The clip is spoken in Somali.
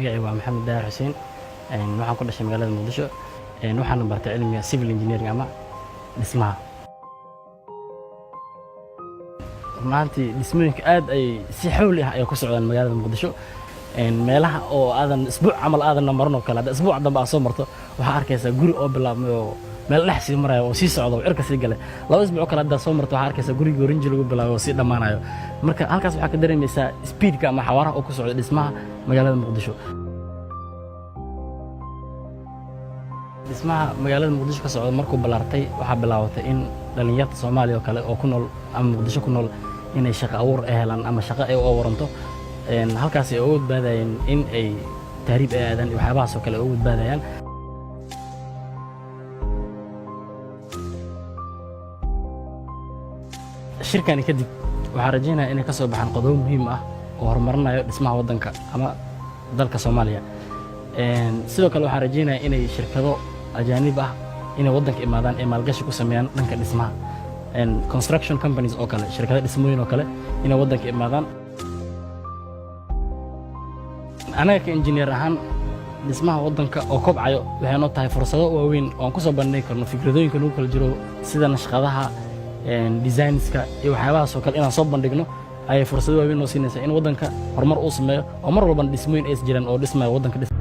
Magacayga waa Maxamed Daahir Xuseen. Waxaan ku dhashay magaalada Muqdisho. Waxaana bartay cilmiga civil engineering ama dhismaha. Run ahaantii, dhismooyinka aad ay si xawli ah ay ku socdaan magaalada Muqdisho. Meelaha oo aadan isbuuc camal aadan marin oo kale, hadda isbuuc dambe aad soo marto, waxaa arkaysaa guri oo bilaabmay oo meel dhex sii maraya oo sii socda oo cirka sii galay. 2 isbuuc kale haddaad soo marto, waxaa arkaysaa gurigii oranji lagu bilaabay oo sii dhammaanayo. Marka halkaas waxaa ka dareemaysaa speedka ama xawaaraha oo ku socda dhismaha magaalada Muqdisho. Dhismaha magaalada Muqdisho ka socda markuu ballaartay, waxaa bilaabatay in dhallinyarta Soomaaliya oo kale oo ku nool ama Muqdisho ku nool inay shaqo abuur ay helaan ama shaqo ay u abuuranto. Halkaas ay uga badbaadayeen in ay tahriib ay aadaan iyo waxyaabahaas oo kale ay uga badbaadayaan. Shirkani kadib waxaan rajaynayaa inay ka soo baxaan qodobo muhiim ah oo horumarinayo dhismaha waddanka ama dalka Soomaaliya. Sidoo kale waxaan rajaynayaa inay shirkado ajaanib ah inay waddanka imaadaan, ay maalgashi ku sameeyaan dhanka dhismaha, construction companies oo kale, shirkado dhismooyin oo kale inay waddanka imaadaan. Anaga ka injineer ahaan, dhismaha waddanka oo kobcayo waxay noo tahay fursado waaweyn oo aan ku soo bandhigi karno fikradooyinka nagu kala jiro, sida nashqadaha, designska iyo waxyaabahaas oo kale. Inaan soo bandhigno ayay fursado waaweyn noo siinaysaa in waddanka horumar uu sameeyo, oo mar walbana dhismooyin ays jiraan oo dhismaya waddanka dhis.